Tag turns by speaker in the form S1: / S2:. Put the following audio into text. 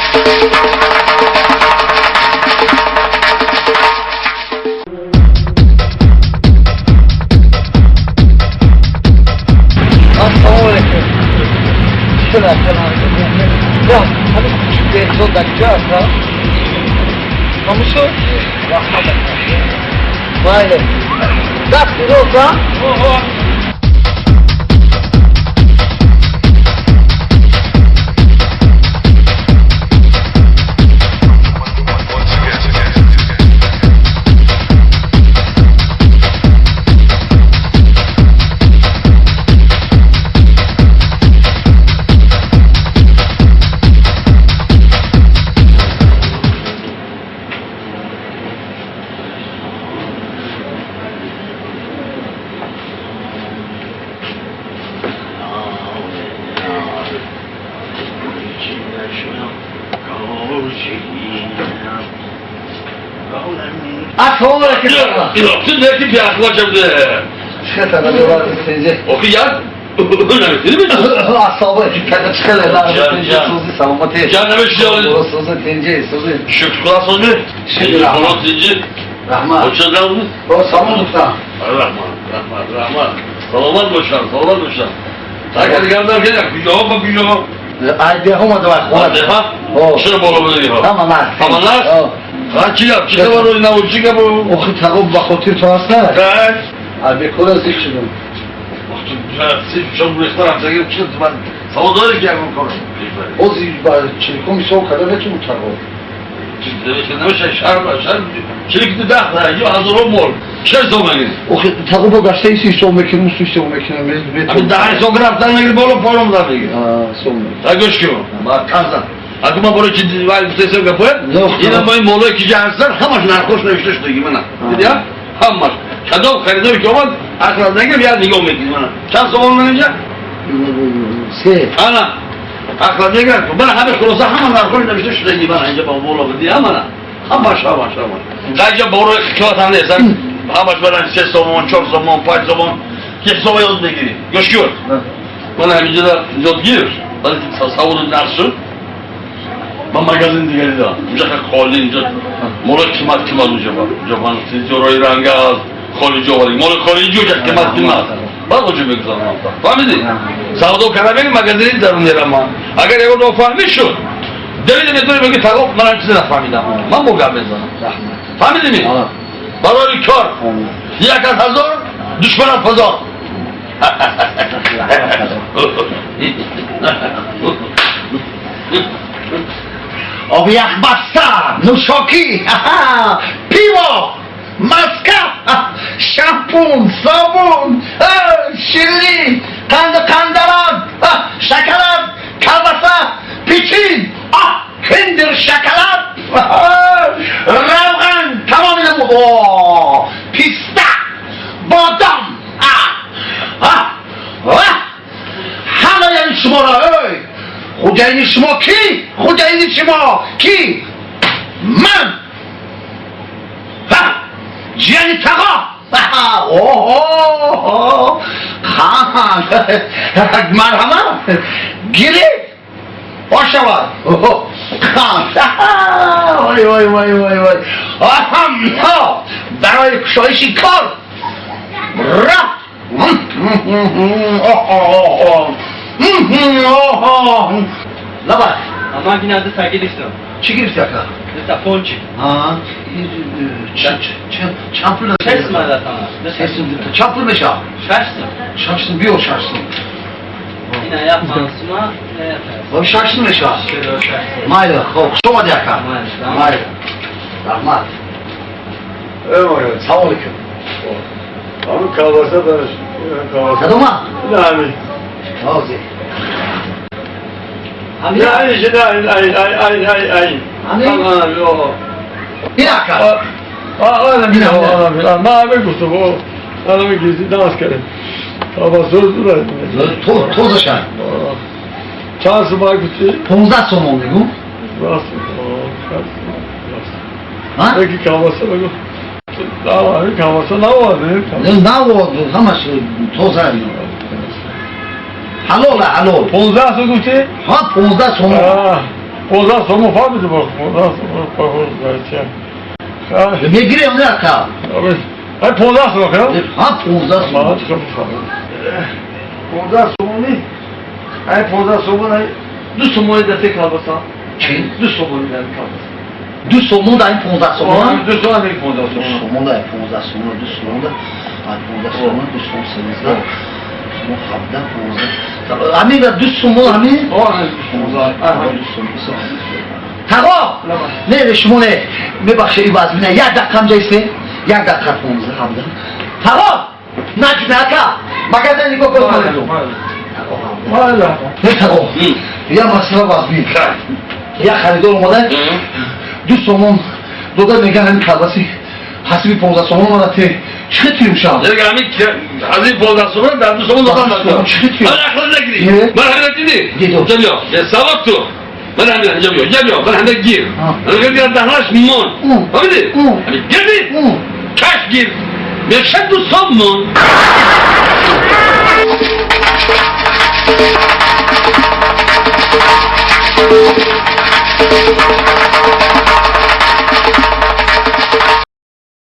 S1: Assalomu alaykum. Ya, ҳамин кӯчик Беҳзод дар куҷо аст? Ҳамушо? Раҳмат. Майли. Дасти рост, а? Assalomu alaykum.
S2: Ты не тебе охлаждал. Охи я?
S1: Assalomu alaykum. Katta chiqalar.
S2: Jan,
S1: Salomat.
S2: Jan, nima ish yo'q?
S1: So'zi tinchi, so'zi.
S2: Shukr so'zi.
S1: Shukr.
S2: Qo'lon tinchi.
S1: Rahmat.
S2: O'chadami?
S1: O, salom do'stlar.
S2: Rahmat, rahmat, rahmat. Salomat bo'lsan, salomat bo'lsan. Agar gaplar kerak, yo'q, yo'q.
S1: Ay, омада вай хона.
S2: Ha?
S1: О.
S2: Shuni bola bilan yo'q.
S1: Ҳама нас.
S2: Ҳама нас?
S1: О.
S2: Ha, chi gap? Chi xabar o'yna, chi gap?
S1: Охи тағо ба хотир ту аст на?
S2: Так.
S1: Ай бекора зик шудам.
S2: Savdo ekan bu kor.
S1: Ози ба чиликом ҳисоб карда метавон тағо.
S2: Sharm, sharm. Chilikni dahla, yo hazır mol. Shay so'magin.
S1: Охи тағо бо гашта иси ҳисоб мекунем, усу ҳисоб мекунем.
S2: Abi daha исографдан megir bo'lib polomdan megir.
S1: А, ҳисоб мекунем.
S2: Ta go'sh kim? Ma tansan. Akı ma bora ki vay bu gapı.
S1: Yo'q.
S2: Yine moy molo ki jahansan hammasi narxosh navishta shudagi mana. Dedi ya? Hammasi. Kadov xaridor ki olmaz, aqldan kelib ya nigom mekir mana. Чанд сомон menimcha?
S1: Се.
S2: Ana. Aqldan kelib, mana hamma xulosa hamma narxosh navishta shudagi mana inja bolo dedi ya mana. Hammasi hammasi hammasi. Qayja bora hikmat esan. Hammasi bilan 3 somon, 4 somon, 5 somon. Hech somon yozib megiri. Go'sh ko'r. Mana hamijada yozgir. Savdo narxi. Man magazin degani da. Ujaqa qoldi inja. Mola qimmat qimmat uja bor. Uja mana tijoriy ranga xorij oling. Mola xorij uja qimmat qimmat. Bak uja meguzanam. Fahmiding? Savdo karabeng magazini darun yeraman. Agar ягон нофаҳмӣ шуд, давида метавонӣ бигӣ тағо ман ҳам чизе нафаҳмидам. Ман бо гап мезанам.
S1: Раҳмат.
S2: Фаҳмидими?
S1: А.
S2: Барои кор. Як аз ҳазор, душман аз ҳазор.
S1: Об яхбаста, нӯшокӣ, пиво, маска, шампун, собун, ширинӣ, қанду қандалab, шоколад, колбаса, печин, киндер шоколад, равған, тамоми намуд, писта, бодом, ҳамаи шуморо, эй хуҷаини шумо кӣ? Хуҷаини шумо кӣ? Ман. Ҳа, ҷияни тағо. Оҳо, марҳамат, гиред, бошавад. Вой, вой, вой, вой, вой! Барои кушоиши кор рафт. Лабай.
S3: Ман гина дута гирифтам.
S1: Чӣ гирифти, ака?
S3: Дута пончик.
S1: Чанд пул?
S3: 6 сум датам.
S1: Чанд пул мешавад?
S3: 6 сум.
S1: 6 сум, биё 6 сум.
S3: Ина як 5 сума, ина як.
S1: Хоб, 6 сум мешавад.
S3: 6 сум.
S1: Майли, хоб, хуш омадӣ, ака.
S3: Майли.
S1: Майли, раҳмат. Салом алейкум.
S4: Ama колбаса da колбаса.
S1: Кадома?
S4: Yani.
S1: Ҳозир.
S4: Yani işte ay ay ay ay ay ay.
S1: Hani?
S4: Aman o.
S1: Ин ака.
S4: Aa, öyle bir o adam bir. Ma abi gustu o. Adamı gizli dans kere. Колбаса dur.
S1: Тозаша.
S4: Чанд сум гуфти?
S1: 15 сомон мегӯ.
S4: Рост. Peki колбаса бигӯ. Колбаса набояд.
S1: Навод, ҳамаш тоза, ҳалола, ҳалол.
S4: 15 сум гуфти?
S1: Ҳа, 15 сомон.
S4: 15 сомон фаҳмиди бо 15 сомон пахош.
S1: Мегирем не ака?
S4: Ай 15 сомон хел?
S1: Ҳа, 15 сомон.
S4: Ман чӣ мефаҳмам? 15 сомони? Ай 15 сомон ай 2 сомони дасте колбаса.
S1: Чӣ?
S4: 2 сомони дасте колбаса.
S1: 2 сомон дар ин 15 сомон?
S4: 2 сомон 15
S1: 2
S4: сомон.
S1: Сомон дар 15 сомон, 2 сомон дар 15 сомон, 2 сомон 13 сомон, 17, 15. Ҳамин 2 сомон ҳамин?
S4: О, 15.
S1: 2 сомон. Тағо! Не, шумо не. Мебахшед, ин вазмина. Як дақиқа ҳамҷа исте. Як дақиқа 15, 17. Тағо! Наҷме ака. Магазин нигоҳ кун.
S4: Майла.
S1: Не тағо. Я масъала вазмин. Як харидор омада, 2 сомон дода, меган ҳамин колбаси ҳасиби 15 сомон мана те чӣ тиюм шав?
S2: Яъне ҳамин аз ин 15 сомон дар 2 сомон додан
S1: Сомон чӣ тиюм?
S2: Ман ақл нагирӣ.
S1: Е?
S2: Ман ҳамин дидӣ.
S1: Дидам.
S2: Инҷа биё. Е савод ту. Ман ҳамин инҷа биё. Инҷа биё. Ман ҳамин гир. Ман гир даҳнаш мон. Фаҳмидӣ? Ҳамин гирдӣ? Каш гир. Меша 2 сомон.